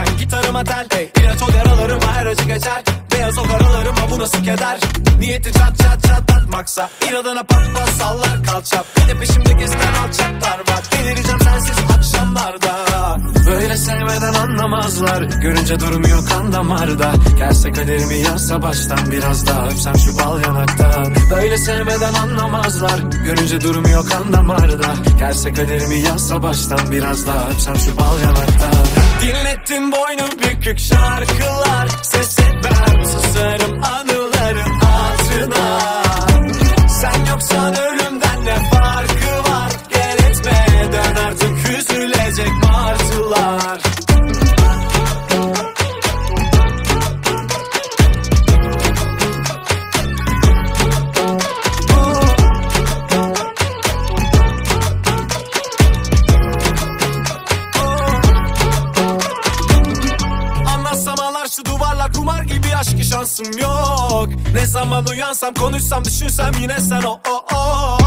Sen gitarıma tel, ilaç ol yaralarıma her acı geçer. Beyaz o karalarıma bu nasıl keder? Niyeti çat çat çatlatmaksa inadına pat pat sallar kalça. Bir de peşimde gezen alçaklar var. Delireceğim sensiz akşamlarda. Böyle sevmeden anlamazlar. Görünce durmuyor kan damarda. Gelse kaderimi yazsa baştan, biraz daha öpsem şu bal yanaktan. Böyle sevmeden anlamazlar. Görünce durmuyor kan damarda. Gelse kaderimi yazsa baştan, biraz daha öpsem şu bal yanaktan. Dinlettim boynu bükük şarkılar. Ses etmem, susarım anıların hatırına. Sen yoksan ölümden ne farkı var? Gel etme, dön artık üzülecek martılar. Aşkı şansım yok. Ne zaman uyansam, konuşsam, düşünsem yine sen o o o.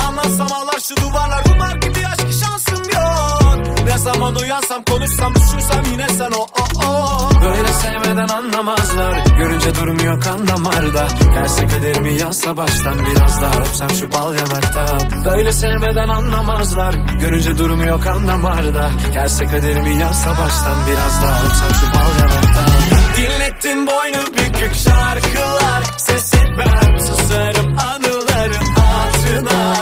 Anlatsam ağlar şu duvarlar, kumar gibi aşkı şansım yok. Ne zaman uyansam, konuşsam, düşünsem yine sen o o o. Böyle sevmeden anlamazlar. Görünce durmuyor kan damarda. Gelse kaderimi yazsa baştan, biraz daha öpsem şu bal yanaktan. Böyle sevmeden anlamazlar. Görünce durmuyor kan damarda. Gelse kaderimi yazsa baştan, biraz daha öpsem şu bal yanaktan. Dinlettin boynu bükük şarkılar. Ses etmem, susarım anıların hatırına.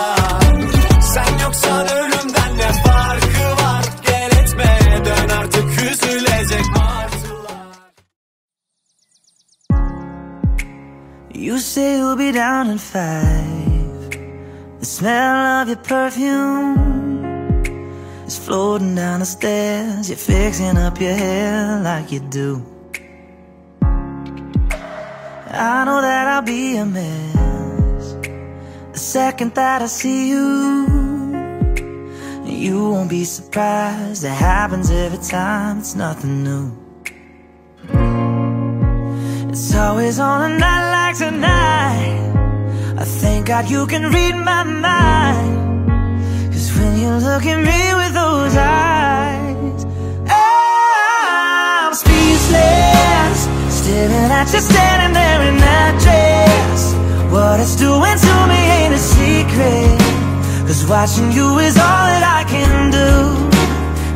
Sen yoksan ölümden ne farkı var? Gel etme, dön artık üzülecek martılar. You say you'll be down in 5. The smell of your perfume is floating down the stairs. You're fixing up your hair like you do. I know that I'll be a mess the second that I see you. You won't be surprised, it happens every time, it's nothing new. It's always on a night like tonight. I thank God you can read my mind. 'Cause when you look at me with those eyes, I'm speechless. Staring at you standing there in that dress. What it's doing to me ain't a secret. 'Cause watching you is all that I can do.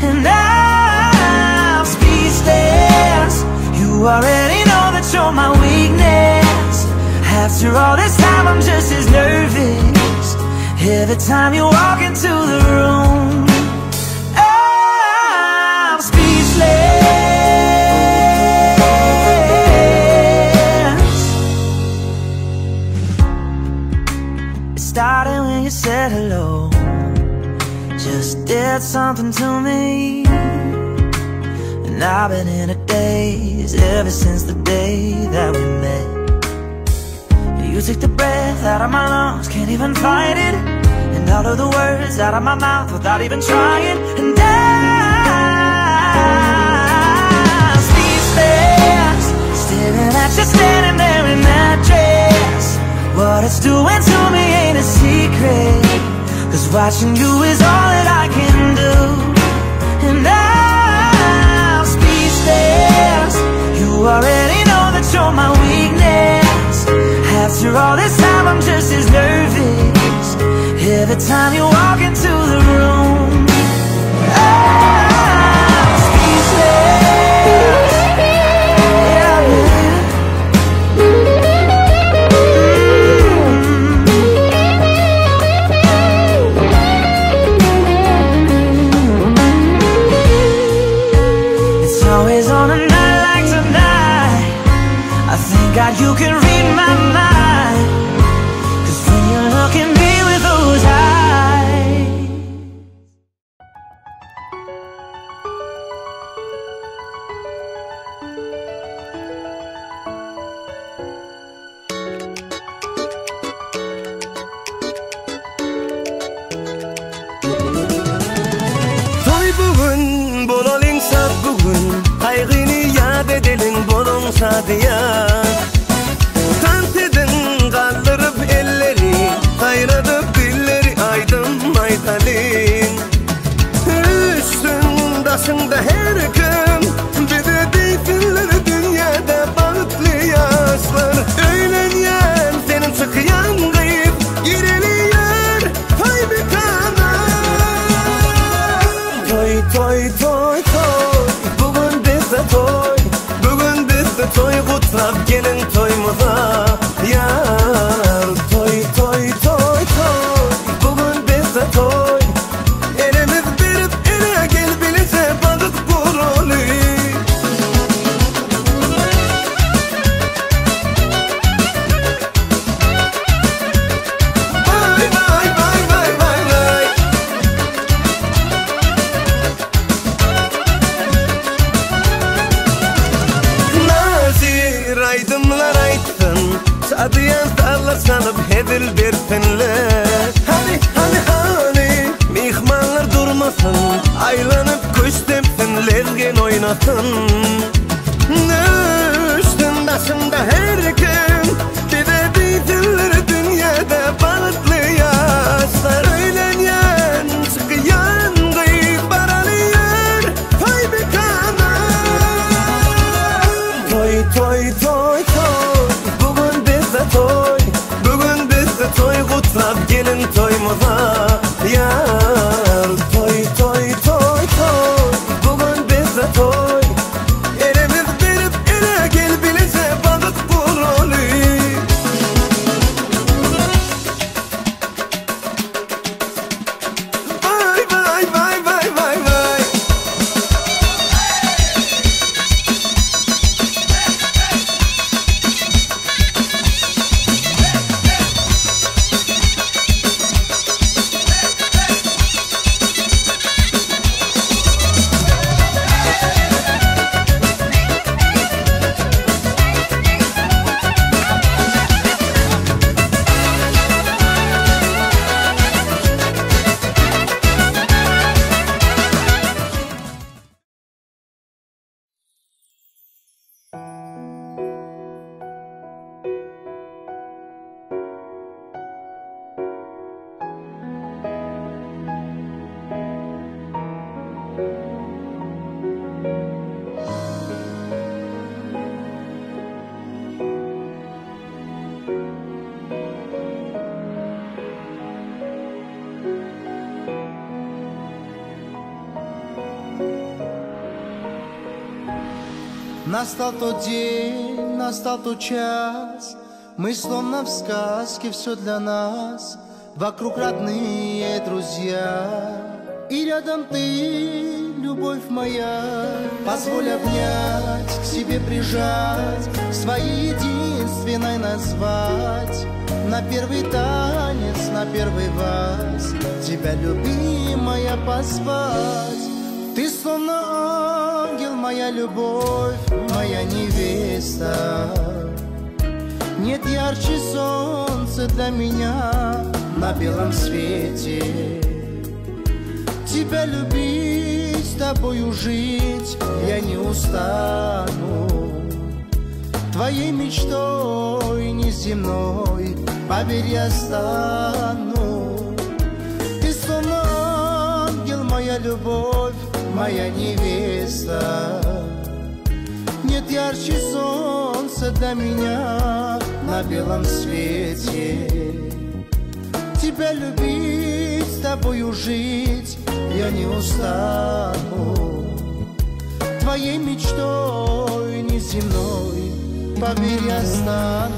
And I'm speechless. You already know that you're my weakness. After all this time I'm just as nervous every time you walk into the room. I'm speechless. It started when you said hello. Just did something to me. And I've been in a daze ever since the day that we met. You took the breath out of my lungs, can't even fight it. And all of the words out of my mouth without even trying. And I'm speechless, staring at you standing there in that dress. What it's doing to me ain't a secret. 'Cause watching you is all that I can do. And I'm speechless. You already know that you're my weakness. After all this time I'm just as nervous every time you walk into the room. I'm speechless. Yeah, yeah. It's always on a night like tonight. I thank God you can read my mind. 'Cause when you look at me with those eyes. Toy bugun, bo'laling shod bugun, qayg'ini yad edeling, bo'ling shodiyan. Kaldırıp elleri, kayradıp dilleri, aydım aytalin. Üstün daşında her gün bizi Toy kutlap gelin toyumuza yar. Toy toy toy toy, bugün bizde toy. Elimiz berip ele gel bilece balık burulu. Vay vay vay vay vay vay. Nazir aydımlar aytsın, Sadıyan sağlar sanıp hedil bersinler. Hani hani hani mihmanlar durmasın, aylanıp kuş tepsin, lezgin oynasın. Düştün başında her gün, bize bitirir dünyada balıklı yaşlar. Öylenyen çıkıyan kıyık baralıyor, toy mekana. Toy toy toy toy, bugün bizde toy. Bugün bizde toy kutlap gelin toyumuza yar. Toy toy toy toy, bugün bizde toy. Elimiz berip ele gel bilece balık burulu. Vay vay vay vay vay vay. Настал тот день, настал тот час, мы словно в сказке, все для нас. Вокруг родные друзья, и рядом ты, любовь моя. Позволь обнять, к себе прижать, своей единственной назвать. На первый танец, на первый вальс тебя, любимая, позвать. Ты словно ангел, моя любовь, моя невеста. Нет ярче солнца для меня на белом свете. Тебя любить, с тобою жить я не устану. Твоей мечтой неземной, поверь, я стану. Ты словно ангел, моя любовь, моя невеста. Нет ярче солнца для меня на белом свете. Тебя любить, с тобою жить я не устану. Твоей мечтой неземной, поверь, я стану.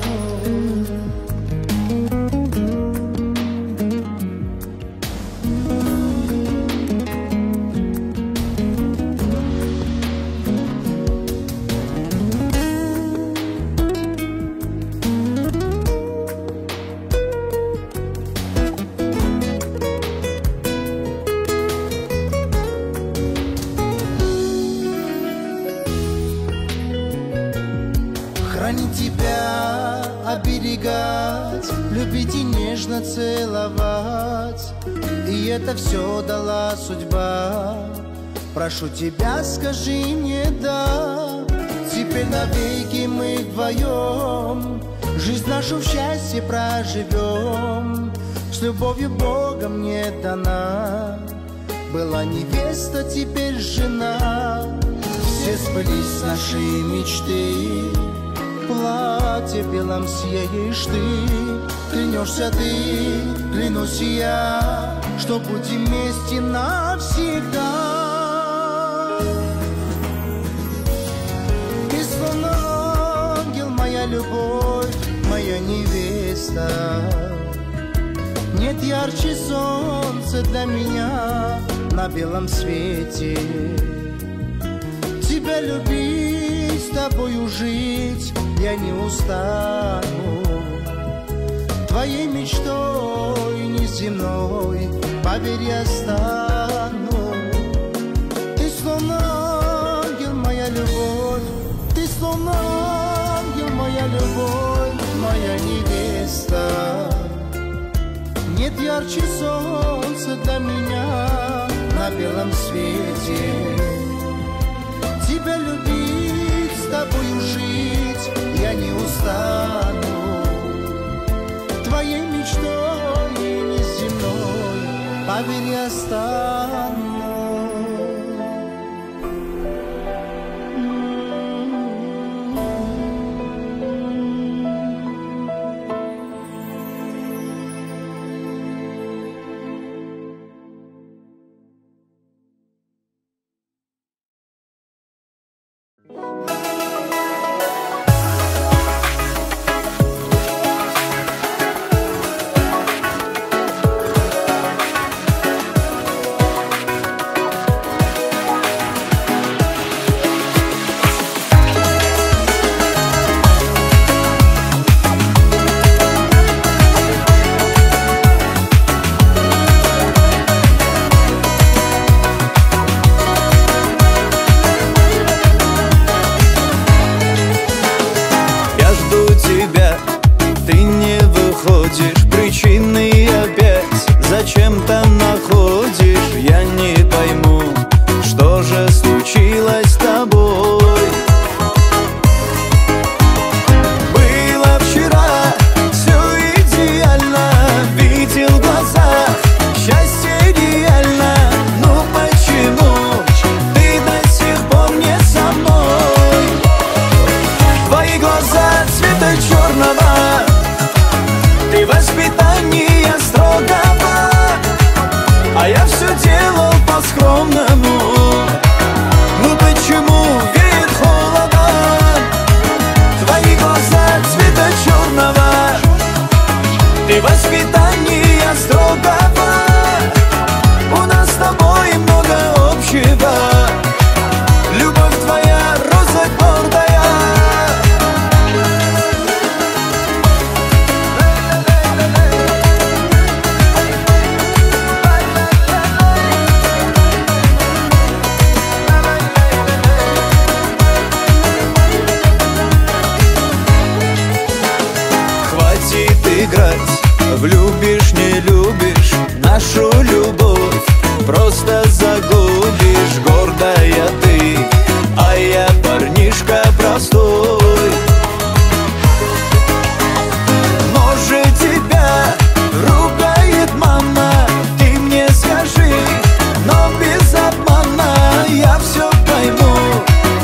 Хранить тебя, оберегать, любить и нежно целовать. И это все дала судьба. Прошу тебя, скажи мне да. Теперь навеки мы вдвоем жизнь нашу в счастье проживем. С любовью Бога мне дана была невеста, теперь жена. Все сбылись наши мечты, в платье белом съедешь ты. Клянешься ты, клянусь я, что будем вместе навсегда. Ты словно Моя любовь, моя невеста. Нет ярче солнца для меня на белом свете. Тебя любить, с тобою жить я не устану. Твоей мечтой неземной, поверь, я стану. Ты словно ангел, моя любовь, ты словно ангел, моя любовь, моя невеста. Нет ярче солнца для меня на белом свете. Тебя любить, с тобою жить я не устану. Твоей мечтой неземной, поверь, я стану. Причины опять зачем-то находишь. Я не пойму, что же случилось с тобой. Было вчера все идеально, видел в глазах счастье реально. Ну почему ты до сих пор не со мной? Твои глаза цвета черного, ты воспитание строгого, а я все делал по-скромному. Ну почему веет холодом? Твои глаза цвета черного, ты воспитание строгого. У нас с тобой много общего, любовь твоя роза гордая. Играть влюбишь, не любишь, нашу любовь просто загубишь. Гордая ты, а я парнишка простой. Может, тебя ругает мама, ты мне скажи, но без обмана я все пойму.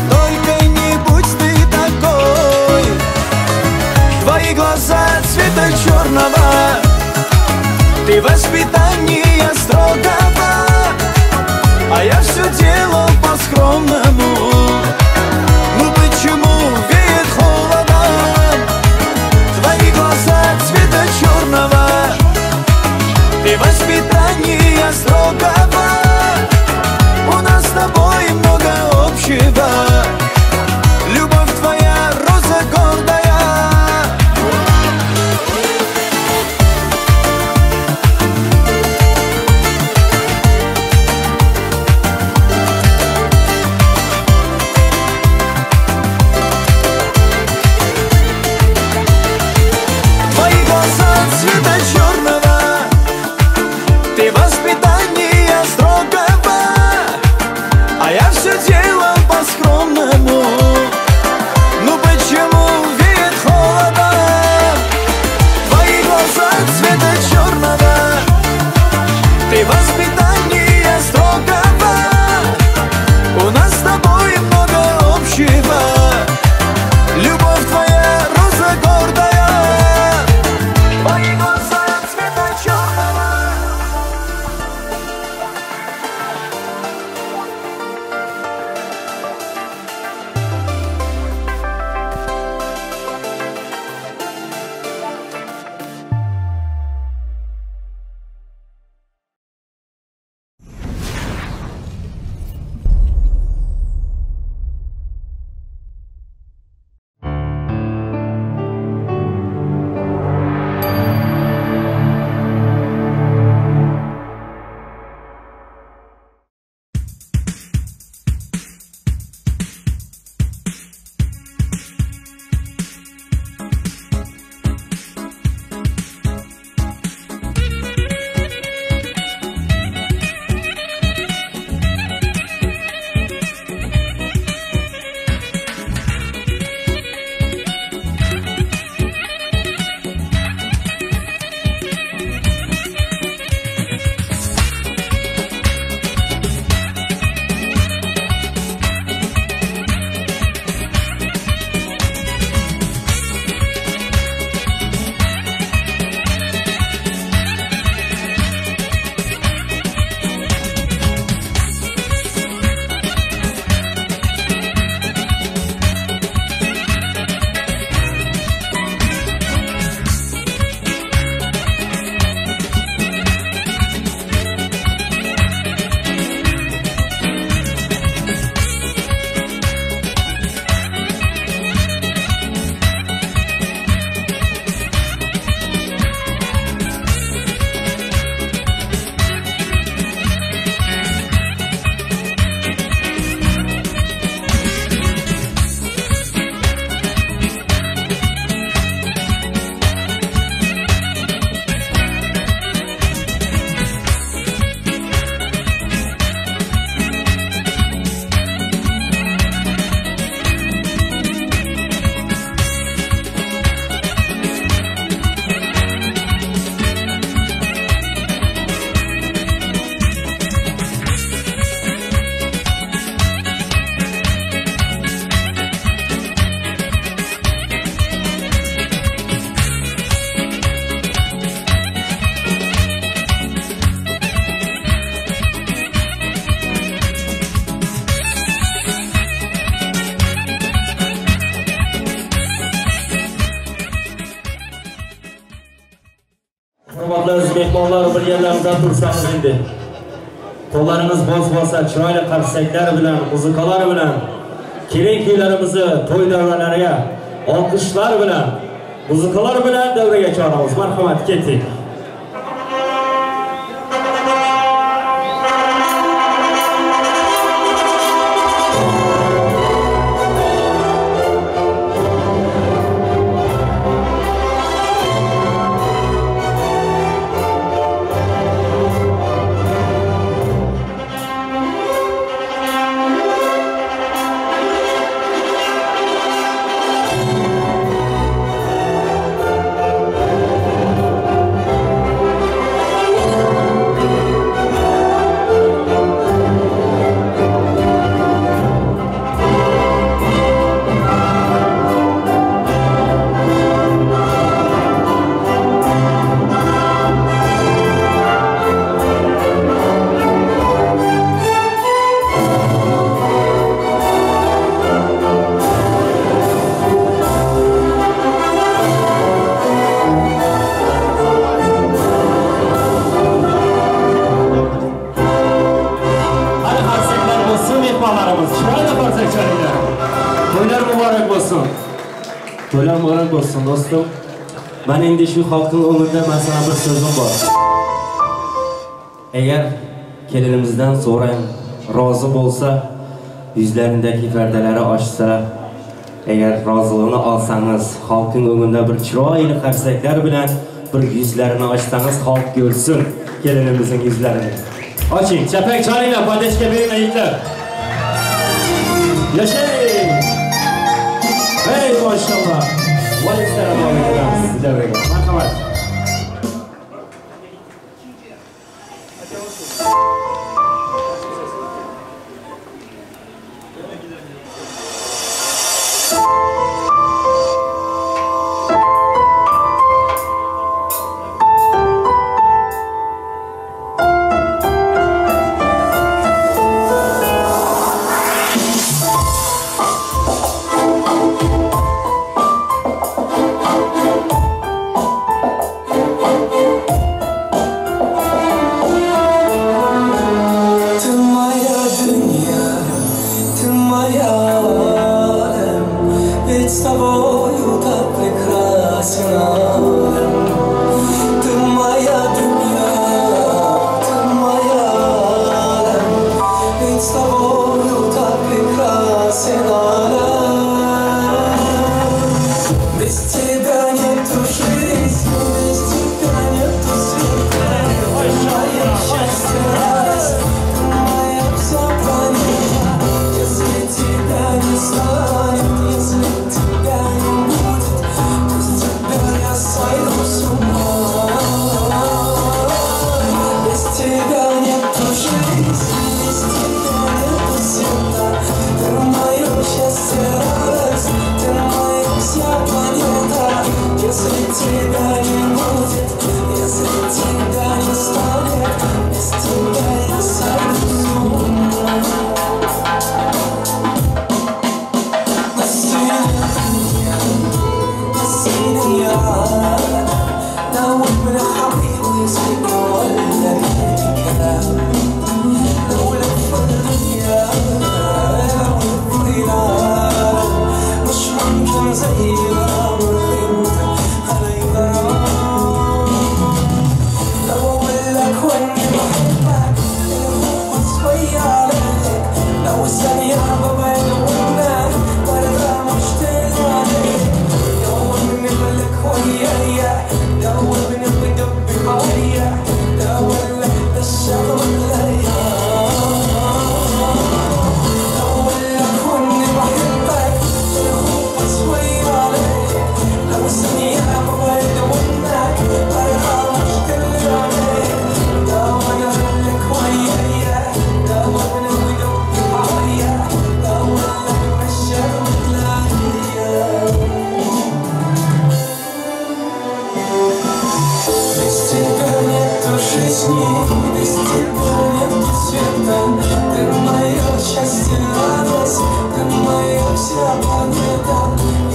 Только не будь ты такой. Твои глаза цвета черного, ты воспитание строгого, а я все делал по-скромному. Ну почему веет холодом? Твои глаза цвета черного, ты воспитание строгого. У нас с тобой много общего, любовь твоя роза гордая. Mehmonlar bilganlarimizdan tursangiz endi. Qo'llarimiz bos-bosa chiroyli qarsaklar bilan, muzikalar bilan kelin kuylarimizni to'y davralariga olqishlar bilan, muzikalar bilan davraga choramiz. Marhamat, ketdik. To'ylar muborak bo'lsin do'stim. Men endi shu xalqning o'ngida men sana bir so'zim bor. Agar kelinimizdan so'rang, rozi bo'lsa, yuzlarindagi pardalari ochsa, agar roziligini olsangiz, xalqning o'ngida bir chiroyli qarsaklar bilan bir yuzlarini ochsangiz, xalq ko'rsin kelinimizning yuzlarini. Oching, chapak chalinglar, podeshka beringlar yigitlar. Yashang! Hey maşallah. Valizlere davet edemiz sizi devreye. Marhamat.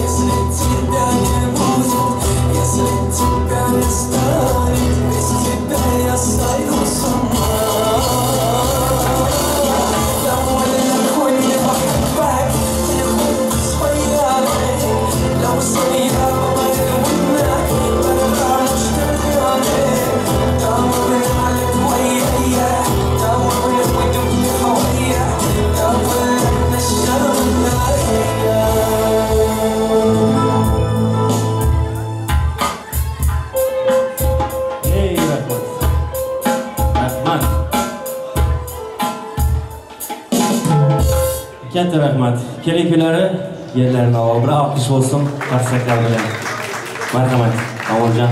Если тебя не будет, если тебя не станет, без тебя я Rahmat. Kelin kuylari yerlarini olib, bir alqish bo'lsin qarsaklar bilan. Marhamat, Avuljon.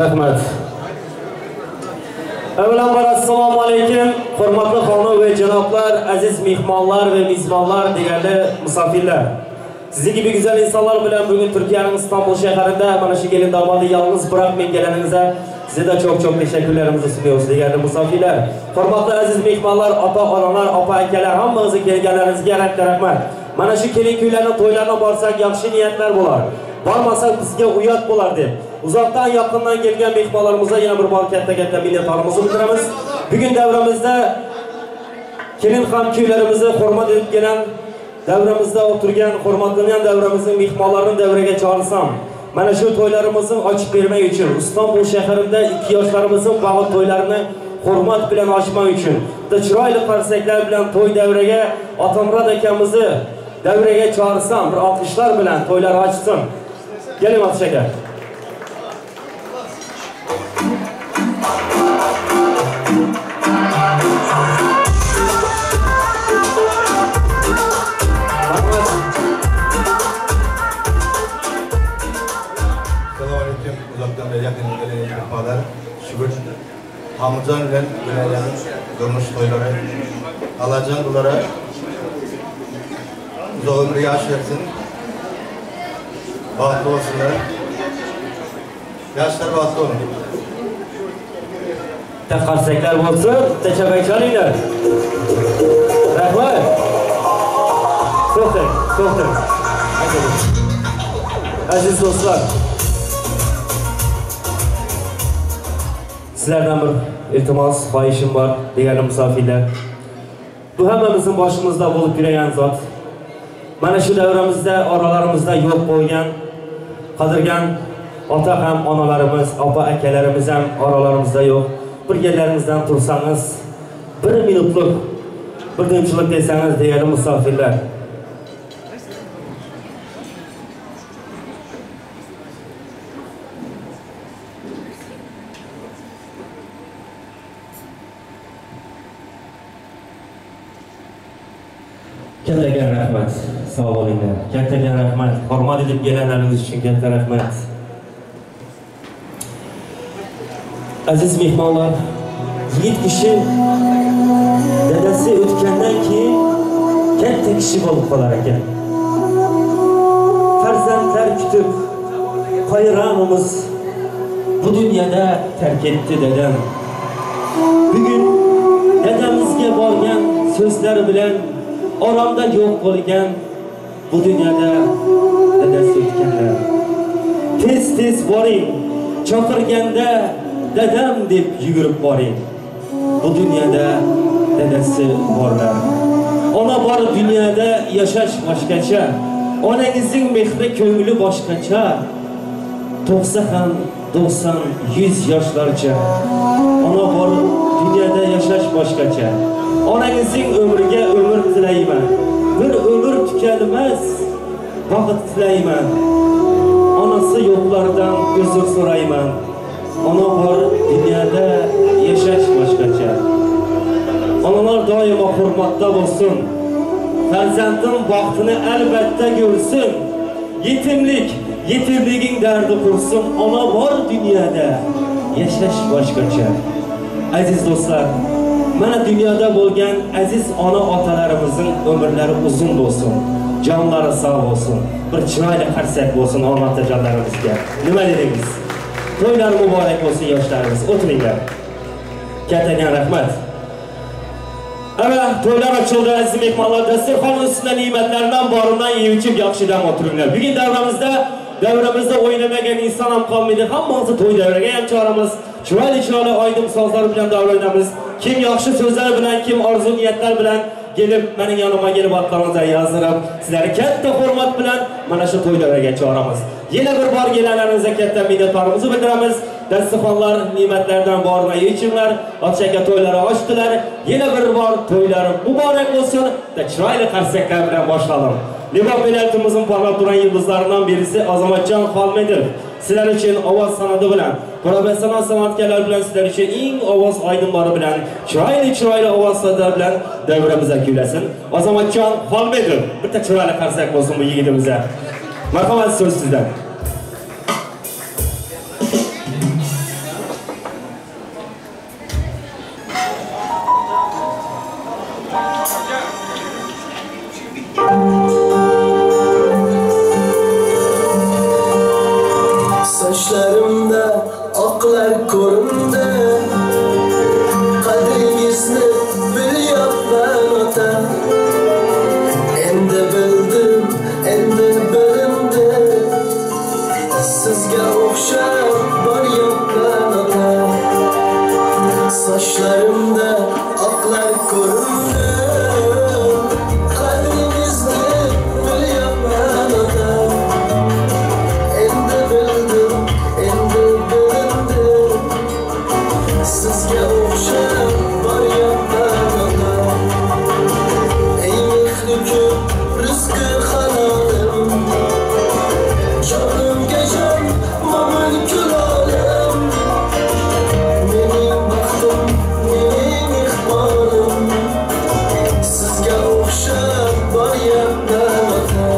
Rahmat. Avvalambor assalomu alaykum, hurmatli xonum va janoblar, aziz mehmonlar va mezbonlar, deganli misofirlar. Sizi gibi güzel insanlar bilan bugün Türkiye'nin İstanbul şehrinde mana shu kelin domodni yalnız bırakmayın geleninize size de çok çok teşekkürlerimizi sunuyoruz deganli misofirlar. Hurmatli aziz mehmonlar, ota onalar, opa akalar, hammangizni kelganlaringizga rahmat. Mana shu kelin kuylarni to'ylarına borsak yaxshi niyatlar bo'lar. Bormasak bizga uyat bo'lar deb. Uzaktan yakından gelgen mehmonlarımıza yine bir bor katta-katta minnatdorligimizni bildiramiz. Bugün davramizda kelin ham kuylarimizni hurmat edib gelen, davramizda o'tirgan, hurmatlangan davramizning mehmonlarini davraga chaqirsam, mana shu to'ylarimizni ochib bermak uchun İstanbul shahrida ikki yoshlarimizning baxt to'ylarini hurmat bilan ochmak uchun bitta chiroyli qarsaklar bilan to'y davraga Otamurod akamizni davraga chaqirsam, bir olqishlar bilan to'ylar ochsin. Keling Otash aka. Uzaktan ve yakından gelen iltifalar, şükür Hamıcan ile Gülaya'nın durmuş toyları, Alacan bunlara uzak ömrü yaş versin, bahtlı olsunlar, yaşlar bahtlı olun. Qarsaklar bo'lsin, bitta chalinglar. Rahmat. To'xtang, to'xtang. Aziz do'stlar, sizlardan bir iltimos, xohishim bor, degan misofirlar. Bu hammamizning boshimizda bo'lib yurgan zot. Mana shu davramizda, oralarimizda yo'q bo'lgan, qadirgan ota ham onalarimiz, opa akalarimiz ham oralarimizda yo'q. Bir yerlaringizdan tursangiz, bir minutlik, bir tinchlik desangiz, degan misofirlar. Kattaga rahmat, sog' bo'linglar. Kattaga rahmat, hurmat edib kelganlaringiz uchun katta rahmat. Aziz mehmonlar, yigit kishi dadasi o'tgandan keyin katta kishi bo'lib qolar ekan. Farzandlar kutib, qayranimiz bu dunyoda tark etdi dadam. Bugun dadamizga borgan so'zlar bilan oramda yo'q bo'lgan bu dunyoda dadasi o'tganlar. Tez-tez boring, chaqirganda dadam deb yugurib boring. Bu dunyoda dadasi borlar. Ona bor dunyoda yashash boshqacha. Onangizning mehri ko'ngli boshqacha. Tug'sa ham 90 100 yoshlarcha. Ona bor dunyoda yashash boshqacha. Onangizning umriga umr tilayman. Bir umr tukanmas baxt tilayman. Onasi yo'qlardan uzr so'rayman. Ona bor dunyoda yashash boshqacha. Onalar doimo hurmatda bo'lsin. Farzandim baxtini albatta ko'rsin. Yetimlik, yetimliging dardi qursin. Ona bor dunyoda yashash boshqacha. Aziz do'stlar, mana dunyoda bo'lgan aziz ona otalarimizning umrlari uzun bo'lsin, jonlari sog' bo'lsin. Bir chiroyli qarsak bo'lsin ona otajonlarimizga. Nima dedingiz? To'ylar muborak bo'lsin yoshlarimiz. O'tiringlar. Kattagan rahmat. Evet, to'ylar ochildi aziz mehmonlar. Dasturxon ustida ne'matlardan borimdan yeyib ichib yaxshi dam o'tiringlar. Bugun davramizda Davramizda o'ynamagan inson ham qolmaydi. Hammamizni to'y davraga ham choramiz. Chiroyli chiroyli oydin sozlar bilan davralaymiz. Kim yaxshi so'zlar bilan, kim orzu niyatlar bilan gelib mening yonimga kelib otlaringizni yozdirib, sizlarni katta hurmat bilan mana shu to'y davraga choramiz. Yana bir bor gelanlaringizga katta minnatdorligimizni bildiramiz. Dasturxonlar ne'matlardan borma yechimlar, Otchaka to'ylari ochdilar. Yana bir bor to'ylari muborak bo'lsin. Chiroyli qarsaklar bilan boshladim. Lebop viloyatimizning parlab turgan yulduzlaridan birisi Azamatjon Xolmedov. Sizlar uchun ovoz san'ati bilan, professional san'atkorlar bilan sizlar uchun eng ovoz oydinlari bilan, chiroyli chiroyli ovoz sazlar bilan davramizga kuylasin. Azamatjon Xolmedov, bitta chiroyli qarsak bo'lsin bu yigitimizga. Marhamat, so'z sizdan. Saçlarımda aklar ko'rindi, qadringizni bilyapman ota. Endi bildim, endi bilindi, sizga o'xshab boryapman ota. Saçlarımda aklar ko'rindi, qadringizni bilyapman ota. Endi bildim, endi bilindi, sizga o'xshab boryapman ota. Ey mehri ko'p rizqi halolim, jonimga jon mamul olam. Mening baxtim, mening iqbolim, sizga o'xshab boryapman ota.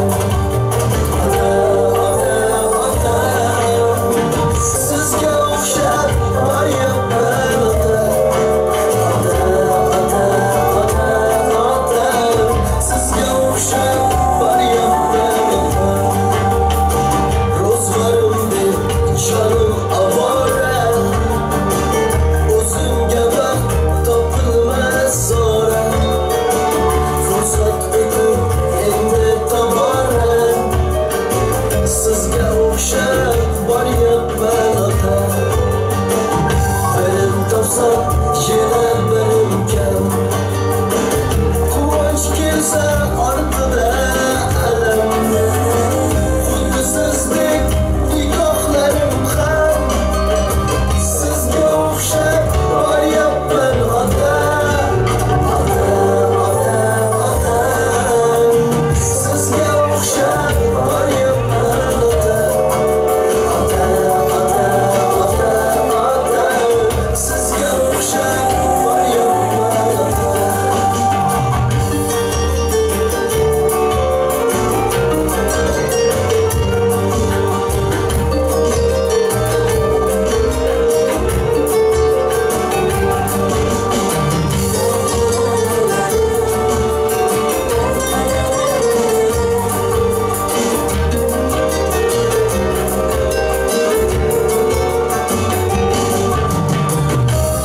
Ota, ota, ota, sizga o'xshab boryapman ota. Ota, ota, ota, ota, sizga o'xshab boryapman ota. Ro'zg'orim deb jonim avora, o'zimga vaqt topilmas zora. Fursat o'tib endi tobora, sizga o'xshab boryapman ota. Bilim topsam yana bilim kam, quvonch kelsa ortida alam. Xuddi sizdek nikohlarim ham, sizga o'xshab boryapman ota. Ota, ota, ota, sizga o'xshab boryapman ota. Ota, ota, ota, ota, sizga o'xshab boryapman ota.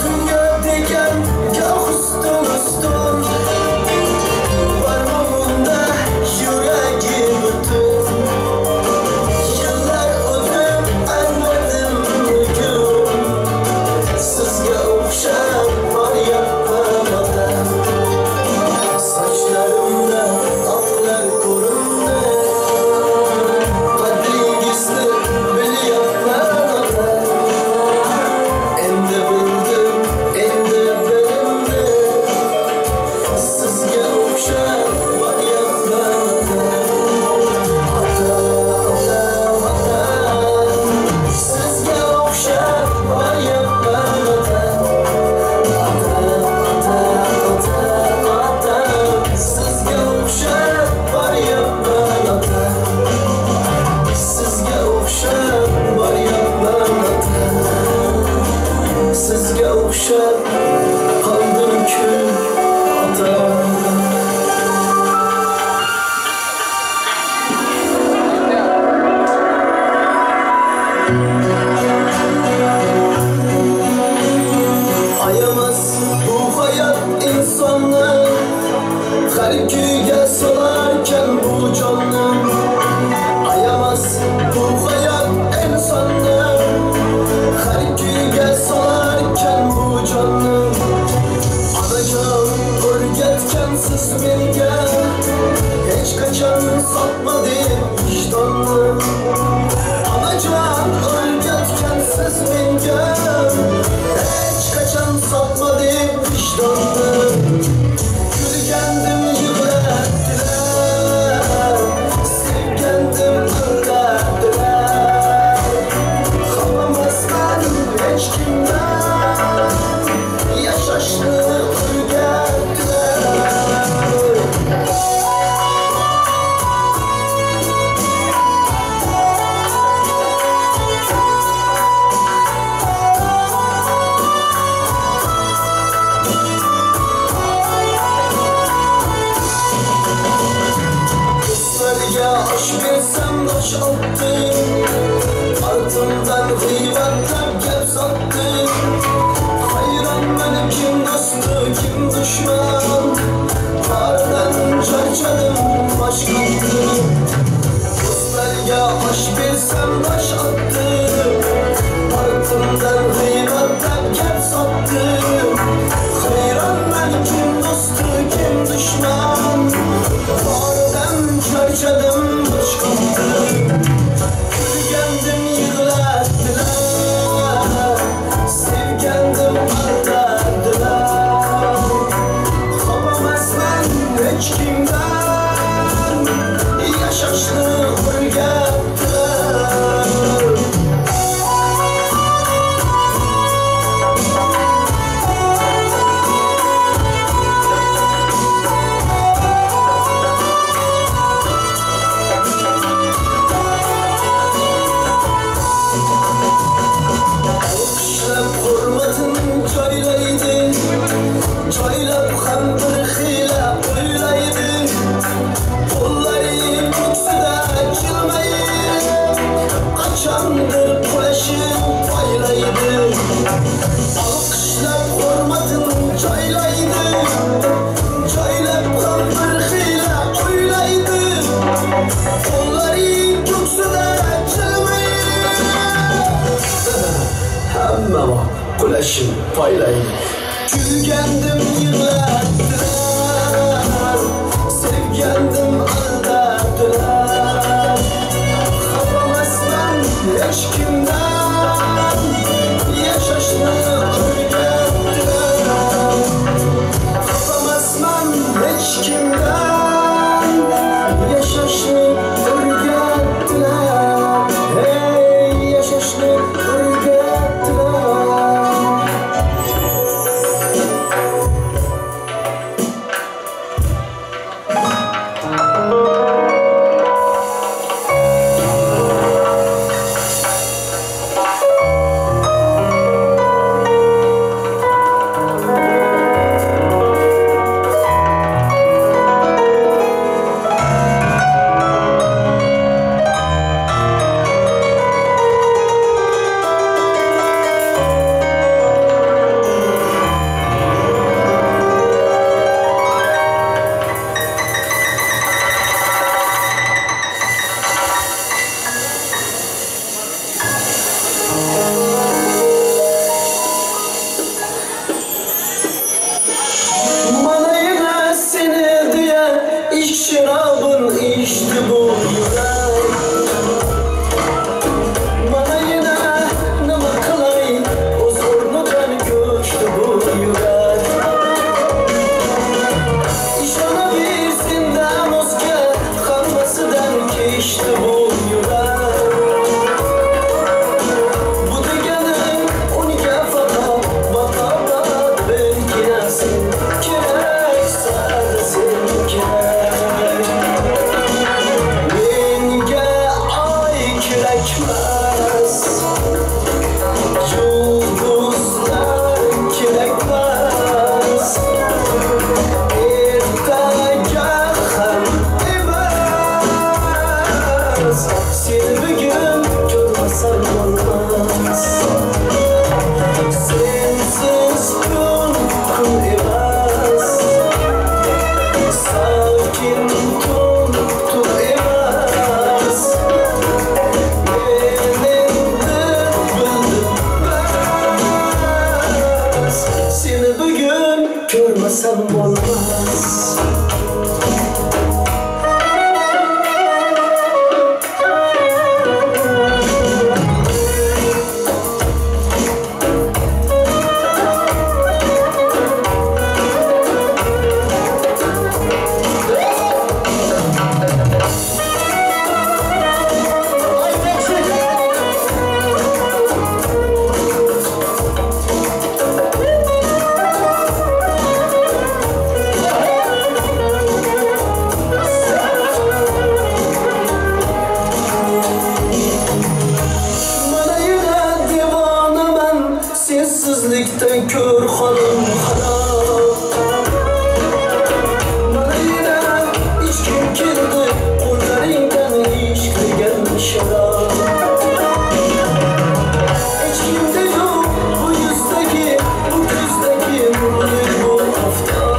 Dunyo degan goh ustun ustun, barmog'imda yuragi butun. Yillar o'tib angladim bugun, sizga o'xshab boryapman ota. Sochlarimda oqlar ko'rindi, qadringizni bilyapman ota. Endi bildim, endi bilindi, sizga o'xshab boryapman ota. Ota, ota, ota, sizga o'xshab boryapman ota. Ota, ota, ota, ota, sizga o'xshab boryapman ota. Sizga o'xshab boryapman ota. Sizga o'xshab qoldim kul ota. Ayamas bu hayat insonni, har kuyga solarkan bu jonni. Ayamas bu hayat Dushman Qardan charchadim bosh qotdim Do'stlarga osh bersam bosh otdim Ortimdan g'iybatdan gap sotdim Hayronman kim do'sti kim dushman Qardan charchadim bosh qotdim Kulgandim yig'latdilar Sevgandim aldatdilar Xafa emasman hech kimdan Yashashni o'rgatdilar Alqishlab hurmatin joylaydi Joylab ham bir xila o'ylaydi Qo'llari ko'ksida jilmayib Qachondir qulashib poylaydi Alqishlab hurmatin joylaydi Joylab ham bir xila o'ylaydi Qo'llari ko'ksida jilmayib Hamma vaqt qulashib poylaydi Kulgandim yig'latdilar Sevgandim aldatdilar Xafa emasman hech kimdan Yashashni o'rgatdilar Xafa emasman hech kimdan Yashashni o'rgatdilar Hey, yashashni o'rgatdilar Bana yine seni diye ilk şarabın içti bu yürek Bana yine nima qilay o'z o'rnidan ko'chdi bu yürek Ishonavir sendan o'zga hammasidan kechdi bu yürek Bu deganim unga faqat baqobat birgina sen kerak sada sen kerak Menga oy kerakmas Yulduzlar kerakmas Ertaga ham emas Seni bugun ko'rmasam bo'lmas Sensiz kun kun emas Sakin tun tun emas Men endi bildim bas Seni bugun ko'rmasam bo'lmas Mana yine devonaman Sensizlikdan ko'r holim xarob Mana yine ichkim keldi Qo'llaringdan ishq degan sharob Hech kimda yo'q bu yuzdagi, bu ko'zdagi nurli bu oftob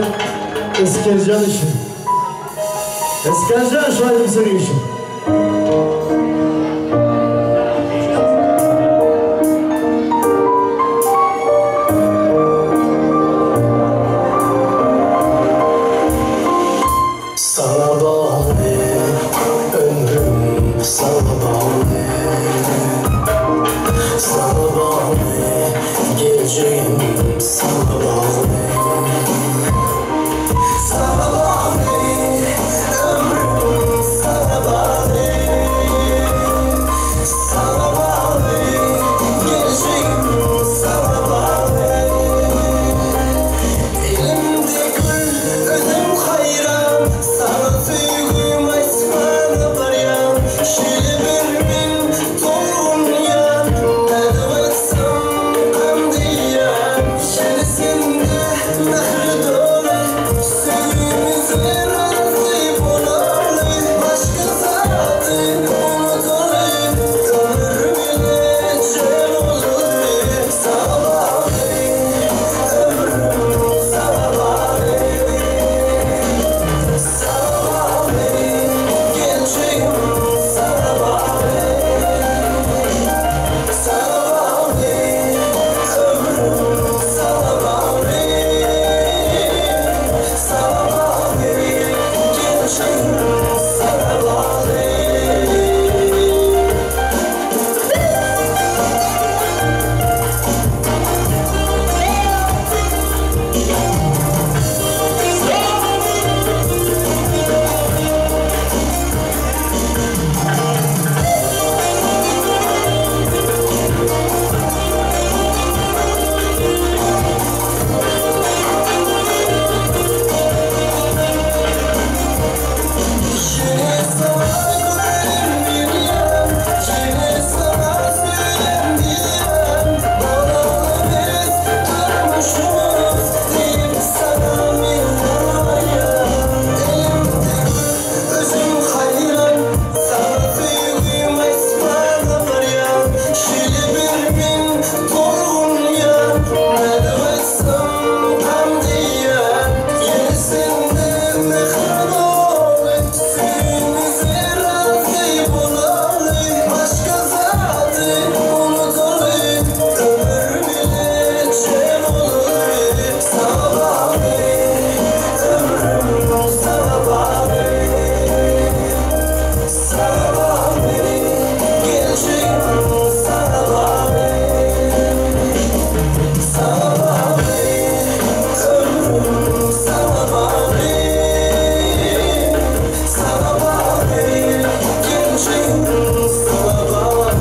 Aydın Eskercan için. Eskercan şu aydın senin için. Sana bağlı ömrüm, sana bağlı. Sana bağlı geleceğim, sana bağlı. Sana bağlı ömrüm, sana bağlı. Sana bağlı geleceğim, sana bağlı. Elimde gül, özüm hayran. Sana duygum açmanı baryan. Şöyle bir min tolgun yan. Ne vatsam kandiyan. Şöyle sende mehri dolu. Sevgimizle razı olalım. Başka zatı unutalım. Ömür bile çöl olur. Sana bağlı ömrüm, sana bağlı. Sana bağlı geleceğim, sana bağlı. Sana bağlı ömrüm, sana bağlı. Sana bağlı geleceğim, sana bağlı. Yine sana güvenmiyorum, yine sana söylenmiyorum. Bağlı biz durmuşuz, deyip sana minnettarım. Elimde gül, özüm hayran. Sana duygum açmanı baryan. Şöyle bir min tolgun yan. Ne vatsam kandiyan. Yine sende mehri dolu. Sevgimize razı olalım. Başka zatı unutalım. Ömür bile çöl olur. Sana bağlı ömrüm, sana bağlı. Sana bağlı geleceğim, sana bağlı. Sana bağlı ömrüm, sana bağlı. Sana bağlı geleceğim, sana bağlı.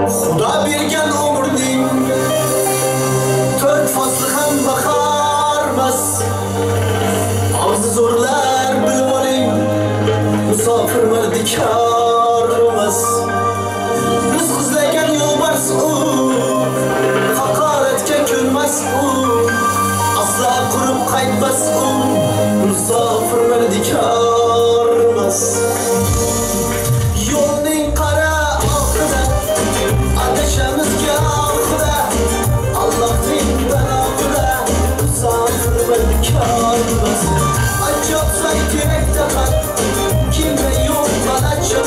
Xudo bergan umrning to'rt fasli ham bahormas. Og'zi zo'rlar bilib oling, musofir mardikor emas. Rizq izlagan yo'lbars u, haqoratga ko'nmas u, asla qurib qaytmas u, musofir mardikor emas. Yo'lning qara oqida adashamiz gohida, Allohning banohida musofir mardikor emas. Ajabsay kerak taqa, kimda yo'q g'alati.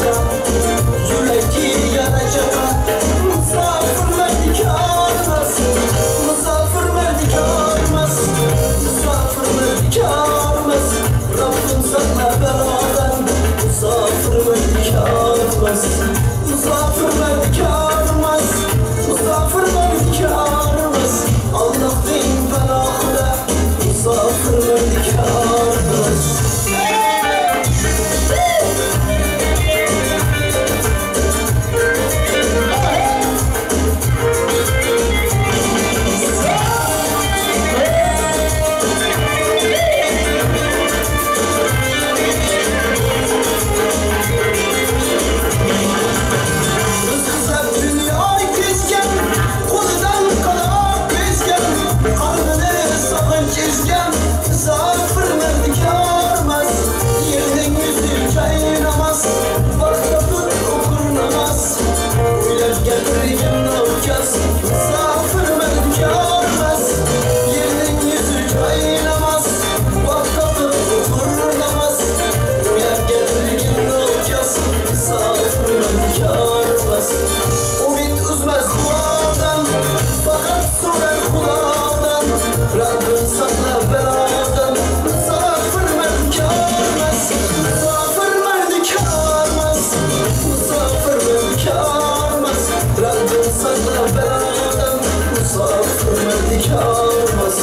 merdikârmaz.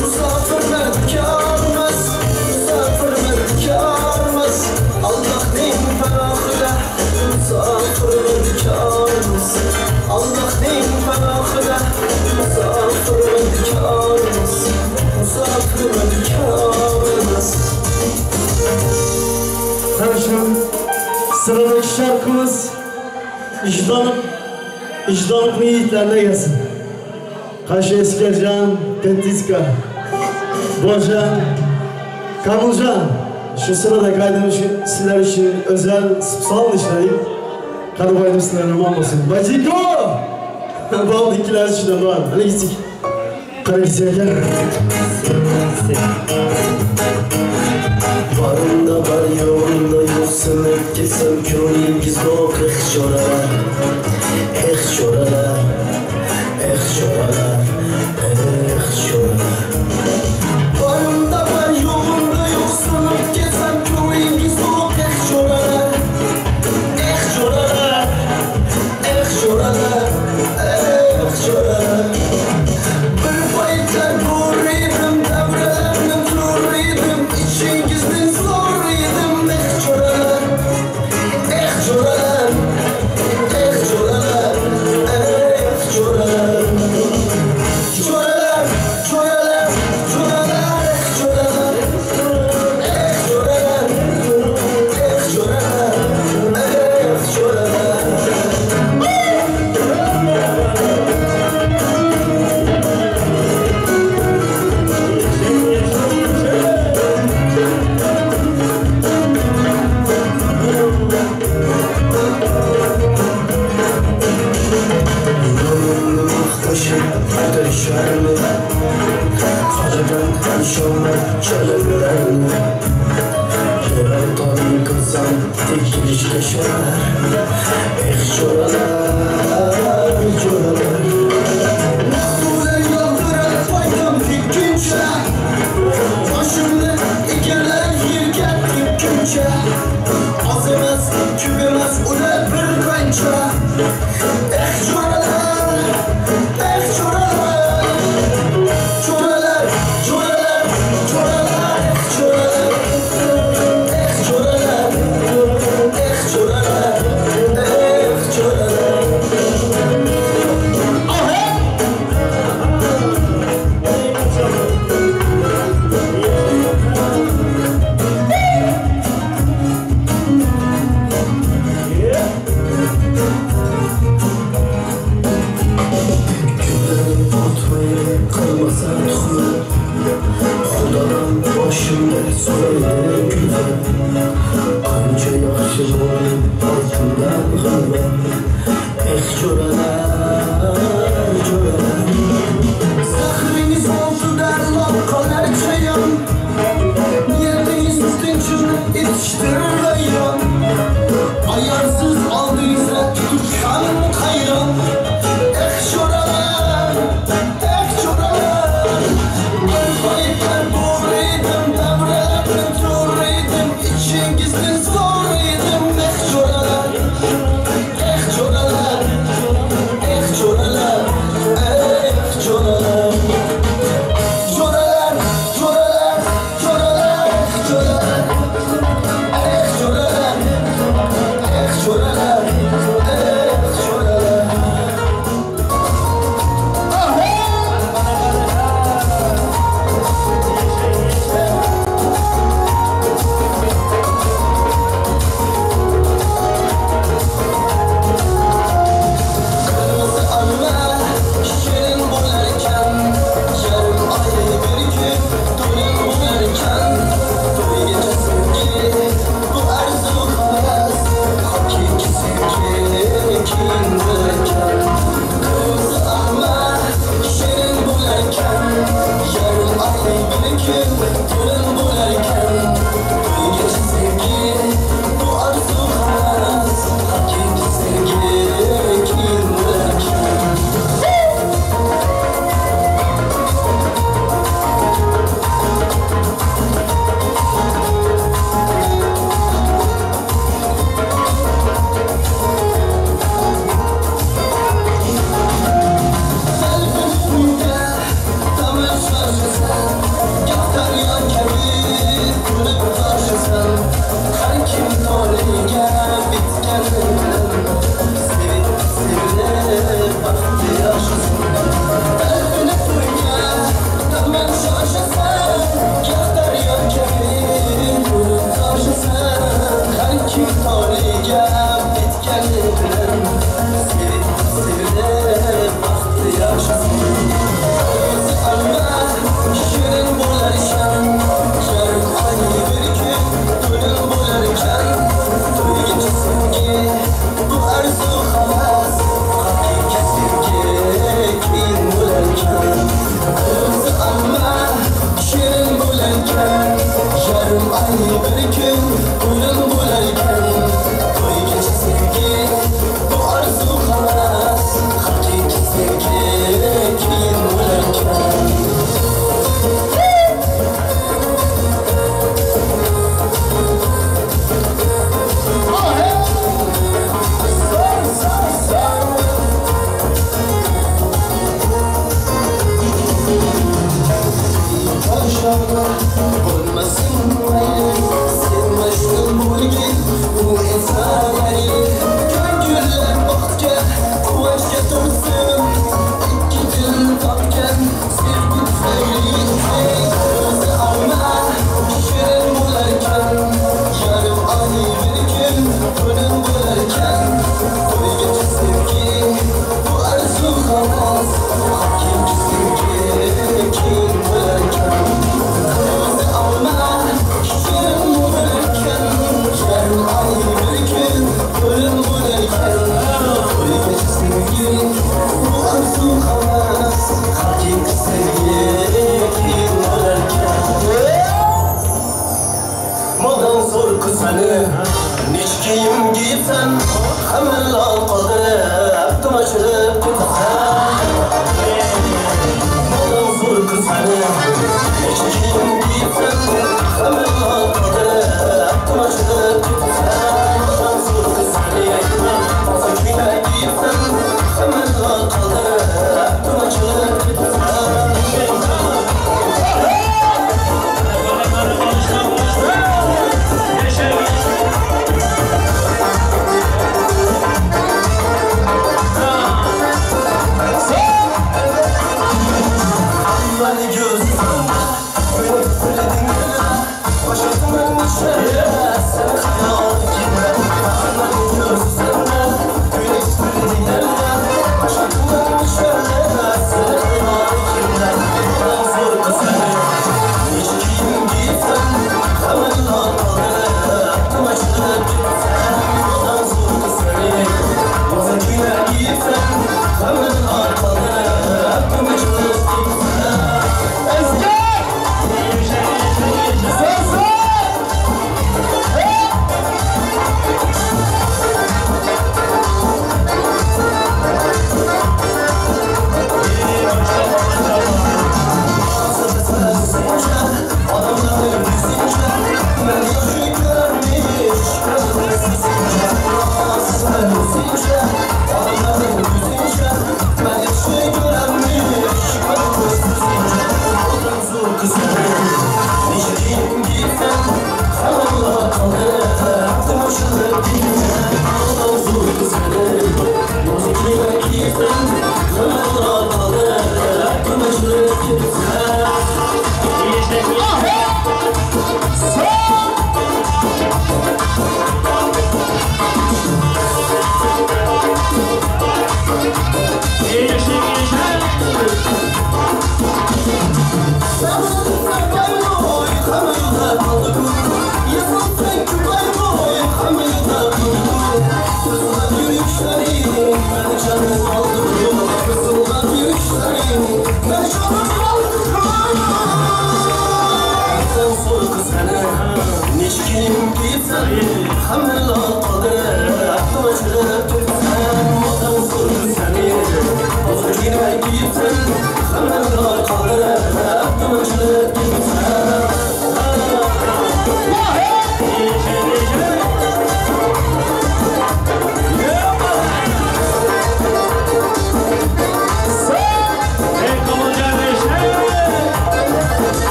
Musafir merdikârmaz, musafir merdikârmaz. Allah'ın pənahıda musafir merdikârmaz. Allah'ın pənahıda musafir merdikârmaz. Musafir merdikârmaz. Kardeşim, sıradaki şarkımız İcdanıp yiğitlerine gelsin. Kaşı Eskercan, Tetiska, Bojan, Kamulcan. Şu sırada kaydımı sizler için özel sal işleyip kadı baydım sizlerine aman olsun. Baciko! Bağlı ikiler için de var. Hadi gittik. Kara gitsin gel. Varımda var yoğumda yok sınıp gitsem köyüngiz yok. Eh çoralar, eh çoralar, eh çoralar, eh çoralar. Varımda var yoğumda yok sınıp gitsem köyüngiz yok. Eh çoralar, eh çoralar, eh çoralar, eh çoralar. Bir payitler doğruydım, devrelerinin doğruydım, içingizden zoruydım. Eh çoralar, eh çoralar, eh çoralar, eh çoralar. Çoralar, çoralar, çoralar, eh çoralar, eh çoralar, eh çoralar, eh çoralar. Qaradan nishonlar chalaverarmi? Yaratgan qilsam tekilishga shorar. Eh cho'ralar, cho'ralar. Mahsullar yoldirar foydam tekkuncha, boshimni egarlar yerga tekkuncha. Oz emas, ko'p emas ular bir qancha. Eh cho'ralar, eh cho'ralar. Çoralar, çoralar, çoralar, çoralar, eh çoralar, eh çoralar, eh çoralar. Qilmasa tuhmat, Xudodan boshimga so'raydi kulfat. Qancha yaxshi bo'lib ortimdan g'alva. Eh cho'ralar, cho'ralar. Zahringiz oldida lol qolar chayon, niyatingiz tinchini etishtirir vayron. Ayorsiz oldingizda tutgan qayron. Eh cho'ralar, eh cho'ralar. giyipsan, hamma qoldirib, tomashilib ketasan. Modan zo'r qizani, necha kiyim giyipsan, hamma qoldirib, tomashilib ketasan. Modan zo'r qizani, toza kiyim giyipsan, hamma qoldirib, tomashilib ketasan.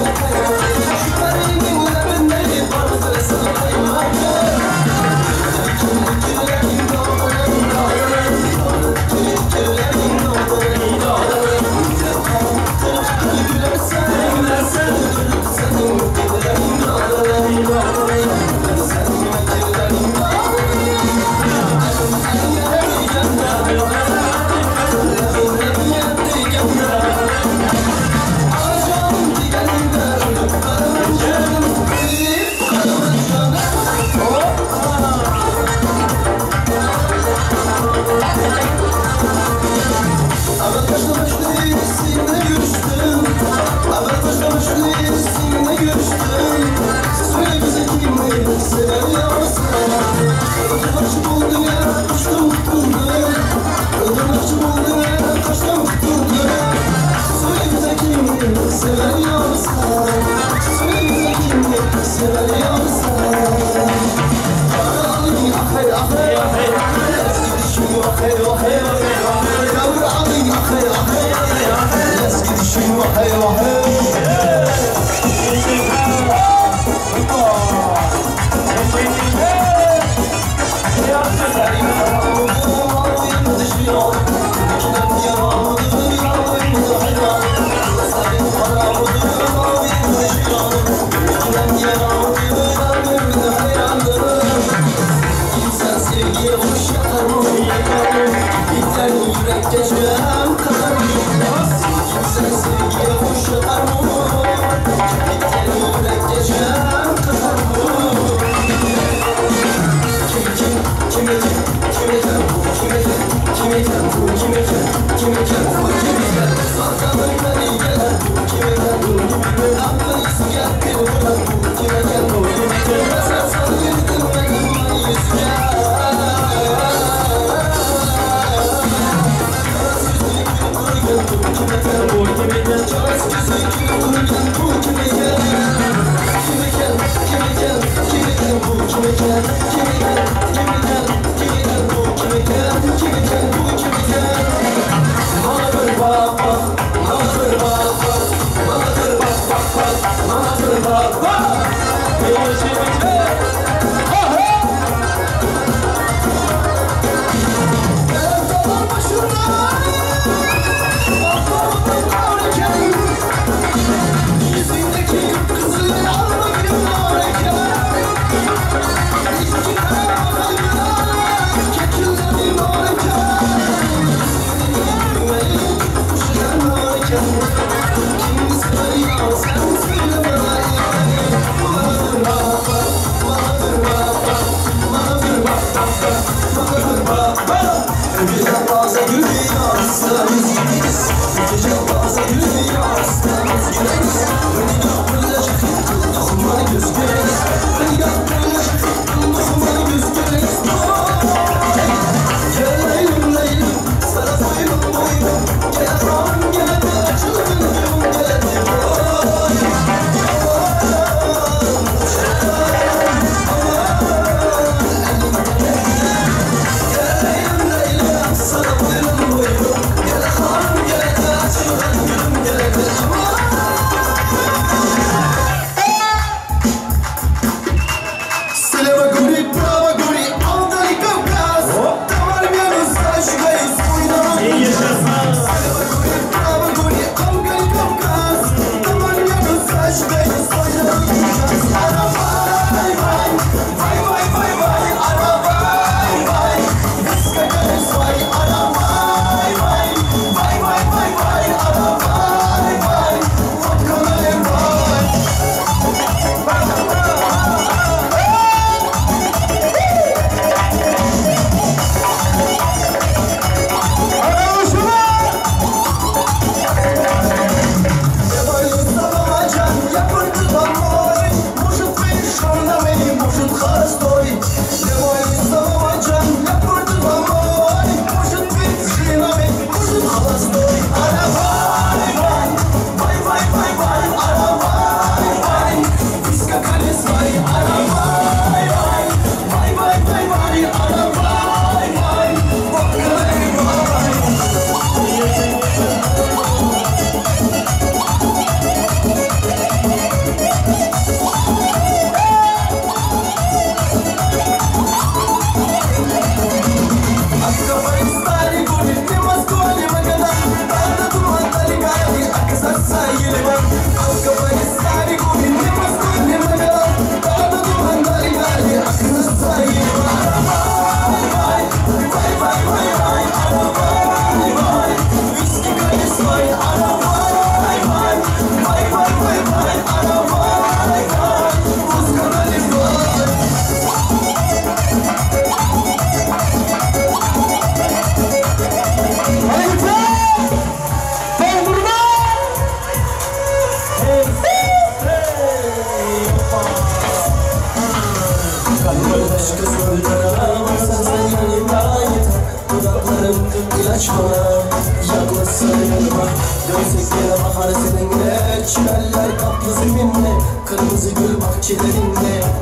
Thank you.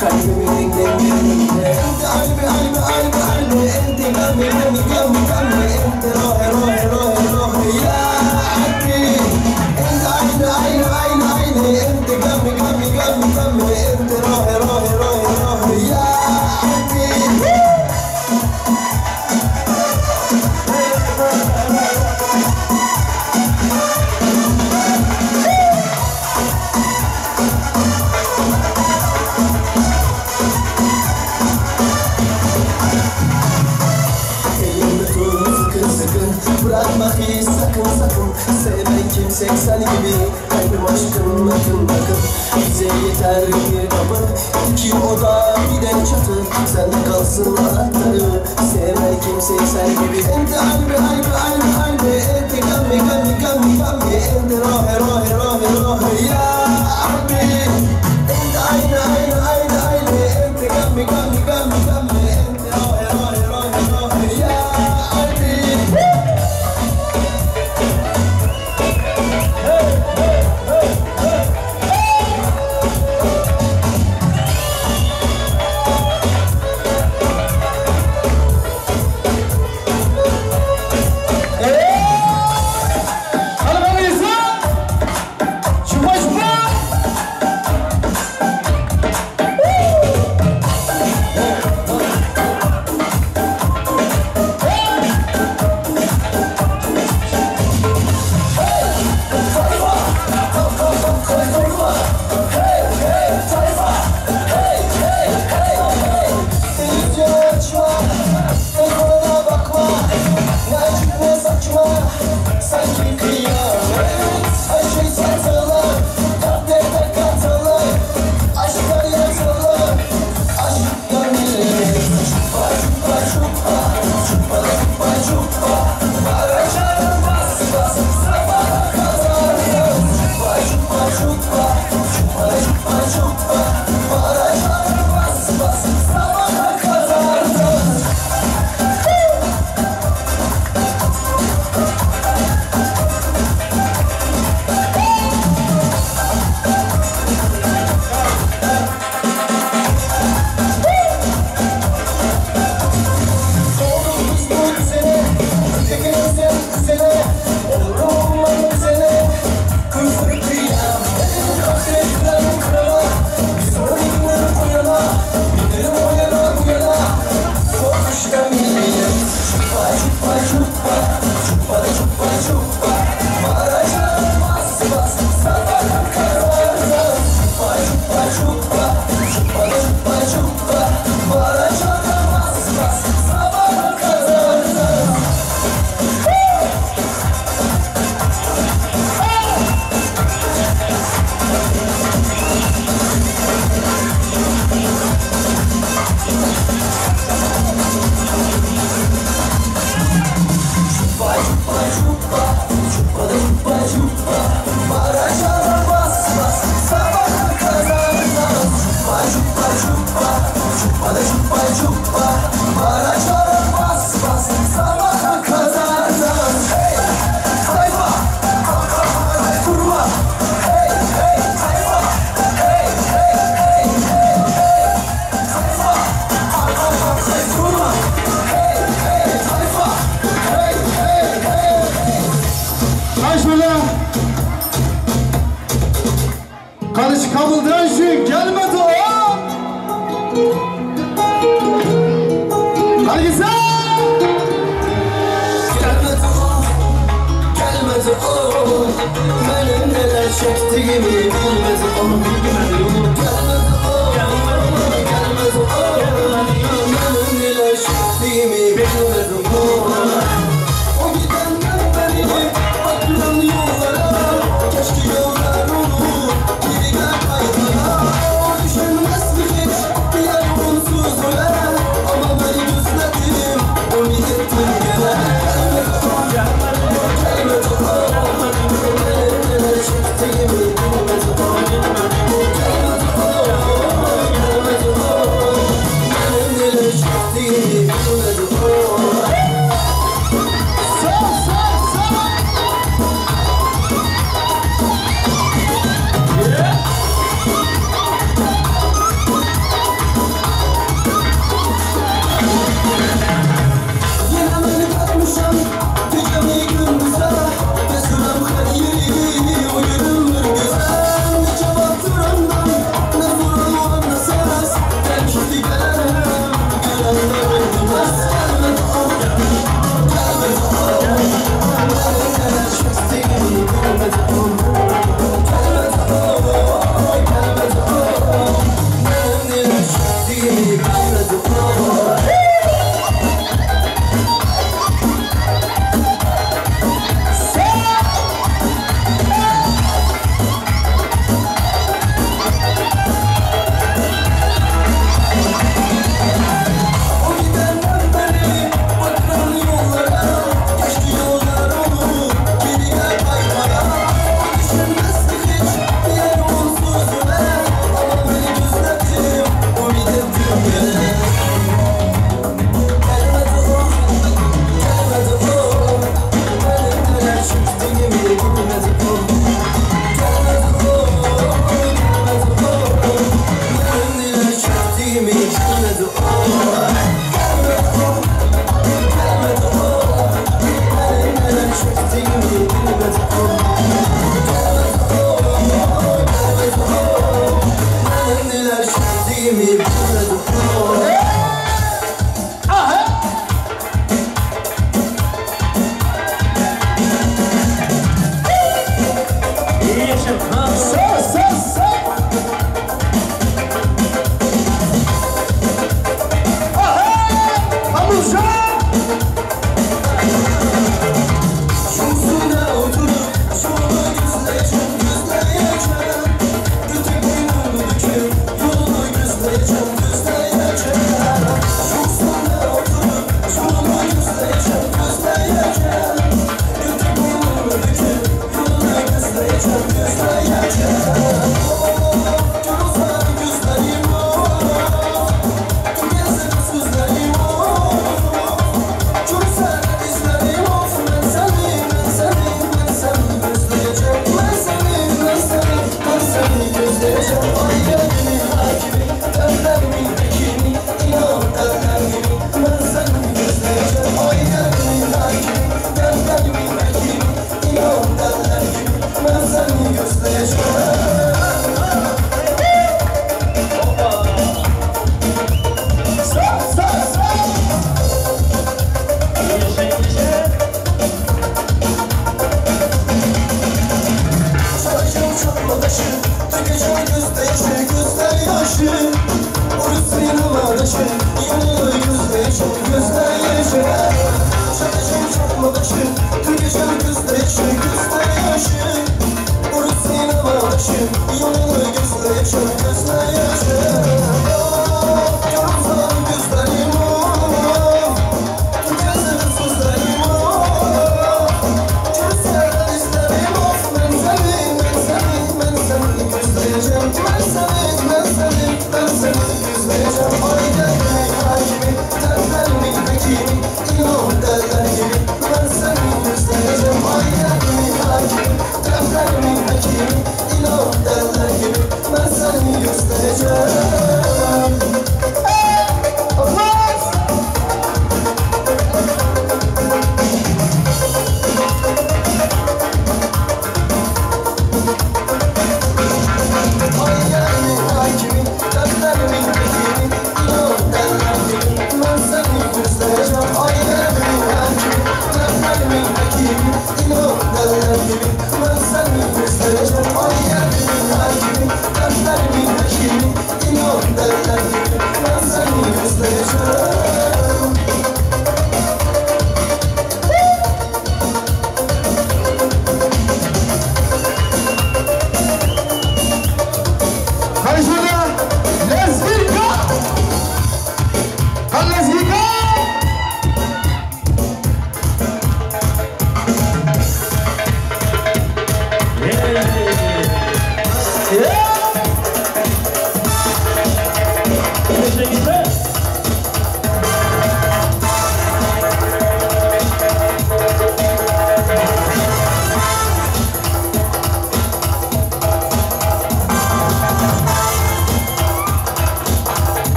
Kalbimin engellerinde. روحي روحي روحي روحي يا حبيبي. Bırakma hiç sakın sakın, sevmen kimse sen gibi. Kalbim aşkın akın akın, bize yeter bir kapı, iki oda bir de çatı. Sende kalsın anahtarı, sevmen kimse sen gibi. Ente kalbi kalbi kalbi kalbi, ente kalbi kalbi kalbi kalbi, ente rohi rohi rohi rohi ya abi. Ente aynı aynı aynı aynı, ente kalbi kalbi kalbi kalbi, ente rohi rohi rohi rohi ya abi. Gelmedi o. gözleyeceğim. Ay geldimin hakimi, dertlerimin hekimi, inan derler gibi ben seni gözleyeceğim. Ay geldimin hakimi, dertlerimin hekimi, inan derler gibi ben seni gözleyeceğim.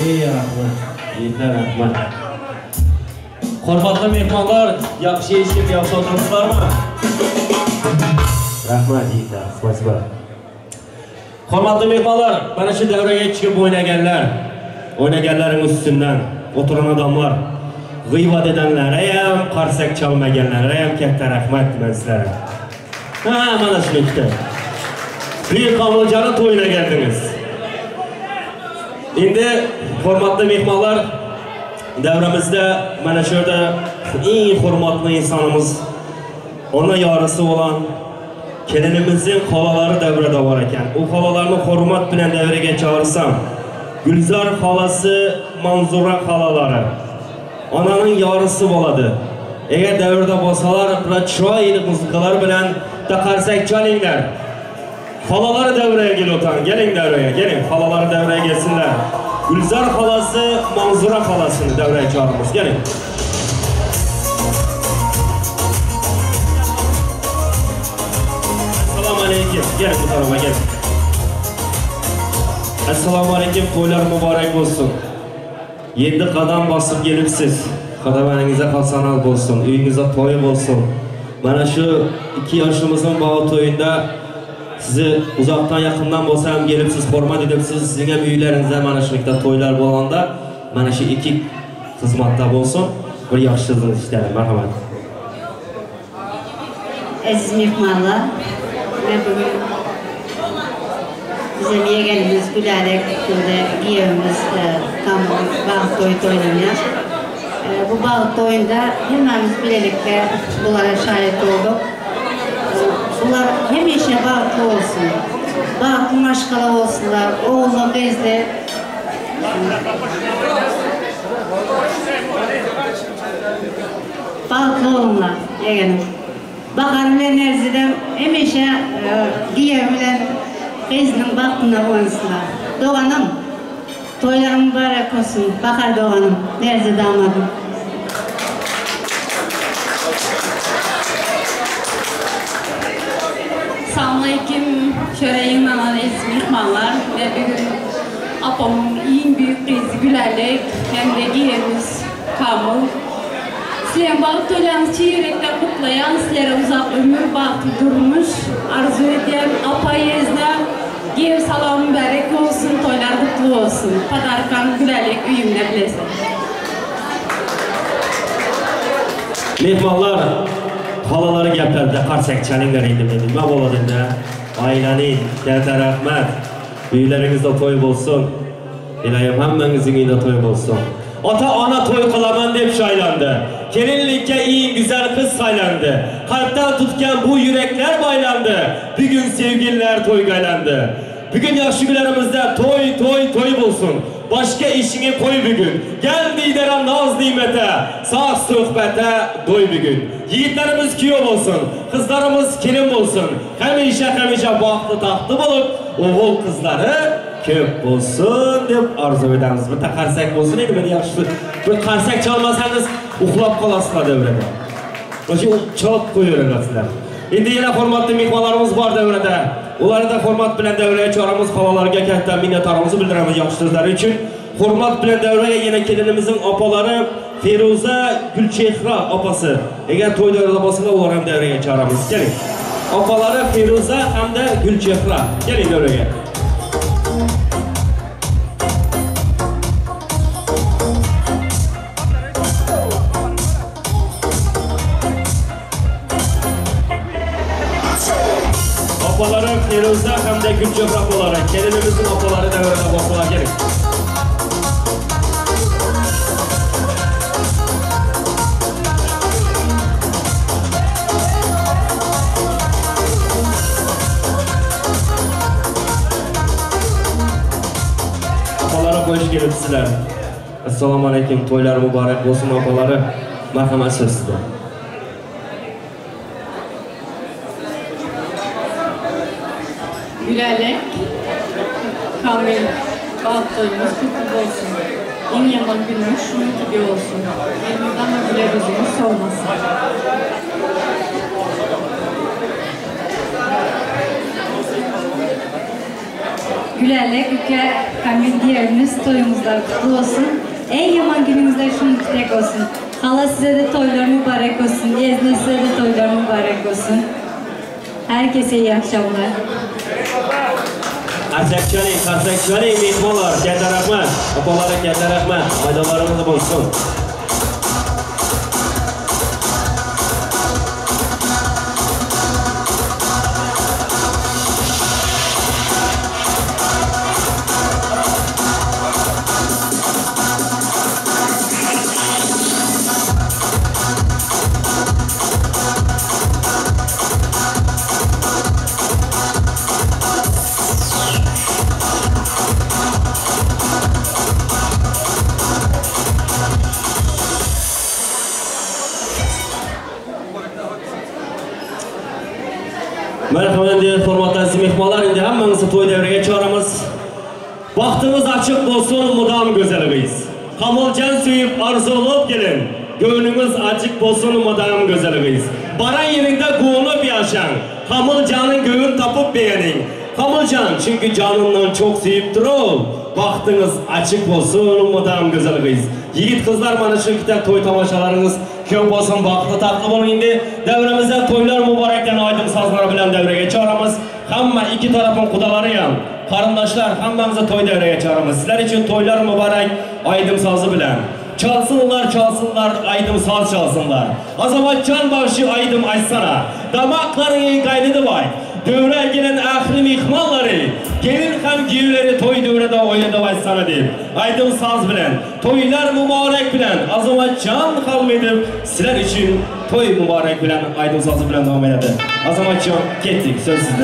Ey rahmat, yigitlar rahmat. Hurmatli mehmonlar, yaxshi eshitib, yaxshi o'tiribsizlarmi? Rahmat yigitlar, spasiba. Hurmatli mehmonlar, mana shu davraga chiqib o'ynaganlar, o'ynaganlaring ustidan o'tirgan odamlar, g'iybat eganlarga ham, qarsak chalmaganlarga ham katta rahmat deyman sizlarga. Ha, mana shuni ikkita. Buyuk Komiljonning to'yina keldingiz. Endi hurmatli mehmonlar, davramizda mana shu yerda eng hurmatli insonimiz, ona yorisi olan, Kelinimizin xolaları davrada var ekan. O xolalarni hurmat bilan davraga chaqirsam, Gulzar xolasi, Manzura xolaları. Onanın yarısı bo'ladi. Agar davrada bo'lsalar, bir chiroyli muzikalar bilan taqarsak chalinglar. Xolaları davraga kelib, keling davraga, keling. Xolaları davraga kelsinlar. Gulzar xolasi, Manzura xolasini davraga chaqiramiz. Keling. Assalomu alaykum. Gelin bu tarafa gelin. Assalomu alaykum. To'ylar mübarek olsun. 7 qadam basıp gelipsiz. Qadamaningizga hasanat bo'lsin, uyingizda to'y bo'lsin. Mana shu 2 yoshimizning bog' to'yida sizi uzakdan yakından bo'lsa ham gelipsiz, hurmat edipsiz. Sizning ham uylaringizda mana shu ikkita to'ylar bo'lganda mana shu 2 xizmatda bo'lsin. Bir yaxshi ishlar, marhamat. Aziz mehmonlar, ve bugün bizim yeğenimiz Gülalek şimdi giyevimiz tam bağ toyu oynamıyor. Bu bağ toyunda hepimiz birlikte bunlara şahit olduk. Bunlar hemişe bağlı olsun. Bağlı maşkala olsunlar, oğlu kızlı. Bağlı olunlar yeğenim. Bakarım ve Nerzidem hemişe giyevimle kızının baktığına oynasınlar. Doğanım, toylarım mübarek olsun. Bakar doğanım, Nerzi damadım. Selamünaleyküm, şöyle aziz mehmanlar ve bugün apamın en büyük kızı Gülalek hem de giyevimiz Kamil. Sizlerin bağı toylarınızı çiğ yürekten kutlayan, sizlere uzak ömür, bahtı durmuş, arzu eden apayızla giyev salam mübarek olsun, toylar kutlu olsun. Padarkan Gülalek uyumda bilesin. Mehmonlar, xolaları gaplarda qarsak chalinglar endi meni. Nima bo'ladi endi? Oilaning katta rahmat. Uylaringizda to'y bo'lsin. Iloyim hammangizning uyida to'y bo'lsin. Ota-ona to'y qilaman deb shaylandi. Kelinlikka eng güzel kız saylandı. Kalpten tutkan bu yürekler baylandı. Bugün sevgililer toyga aylandı. Bugün yaxshi kunlarimizda to'y, to'y, to'y bo'lsin. Başka işini koy bugün. Gel didara naz nimete, sağ sohbete doy bugün. Yiğitlerimiz kuyov olsun, kızlarımız kelin olsun. Hemişe hemişe baxtlı taxtlı bulup, oğul kızları köp olsun deb arzu edamiz. Bitta qarsak bo'lsin endi, buni yaxshi bir qarsak chalmasangiz uxlab qolasizlar davrada. O'sha chalib qo'yaverasizlar. Endi yana hurmatli mehmonlarimiz bor davrada. Ularni da hurmat bilan davraga choramiz, xolalarga katta minnatdorligimizni bildiramiz yaxshi so'zlari uchun. Hurmat bilan davraga yana kelinimizning opalari Feruza Gulchehra opasi. Agar to'y davrada bo'lsalar, ular ham davraga choramiz. Keling. Opalari Feruza hamda Gulchehra. Keling davraga. Opaları Feruza hamda Gulchehra opalari, kelinimizning opalari davrada bo'lsalar kerak. Opalari qo'yish kelibsizlar. Assalomu alaykum, to'ylar muborak bo'lsin opalari. Marhamat, so'z sizda. Gülalek, Kamil, baht toyumuz kutlu olsun. En yaman günümüz şunun gibi olsun. Elmiden ve güler yüzümüz solmasın. Gülalek, Üke, Kamil diğerimiz toyumuzlar kutlu olsun. En yaman günümüzler şunun gibi olsun. Hala size de toylar mübarek olsun. Yezne size de toylar mübarek olsun. Herkese iyi akşamlar. Qarsak chaling, qarsak chaling mehmonlar, katta rahmat. Opalar katta rahmat. Maydonlarimiz bo'lsin. Merhaba diye hurmatli aziz mehmonlar, endi hammamizni to'y davriga choramiz. Baxtimiz açık olsun mudam güzelimiz. Kamılcan suyup arzulup gelin. Gönlünüz açık olsun mudam güzelimiz. Baran yerinde kuğunup yaşan. Kamılcanın göğün tapıp beğenin. Kamılcan çünkü canından çok suyup durur. Baxtınız açık olsun mudam güzelimiz. Yiğit kızlar bana şu kitap toy tamaşalarınız ko'p olsun, baxtli tatlı bo'lin. Endi davramizda to'ylar muborakdan aydim sozlar bilan davraga choramiz. Hamma ikki tarafın qudalari ham, qarindoshlar hammamizni to'y davraga choramiz. Sizlar uchun to'ylar muborak aydim sozi bilan. Çalsınlar, çalsınlar, aydım saz çalsınlar. Azamatcan başı aydım aytsana. Damaklarının kaynadı vay. Dövre gelen ahli mihmanları, gelin hem giyuleri toy dövrede oynadı aytsana deyip. Aydım saz bilen, toylar mübarek bilen, Azamatcan kalmadım. Sizler için toy mübarek bilen, aydım sazı bilen devam edildi. Azamatcan, kettik, söz sizde.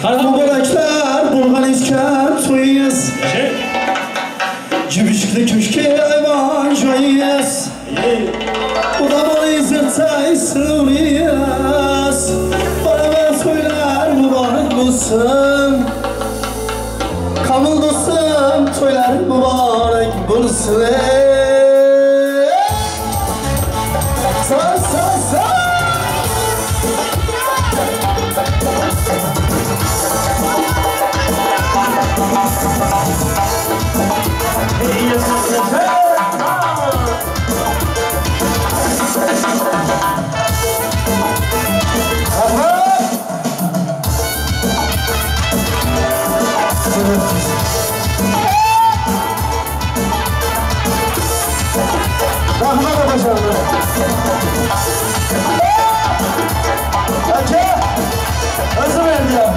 Qara Mübarekler bulgan iskan toyuz. Cübüşlü köşke eyvan joyuz. Udamalıyız zırtay sığırıyız. Bana toylar mübarek olsun. Kamıl dostum toylar mübarek olsun. Sağ sağ sağ. Özür dilerim.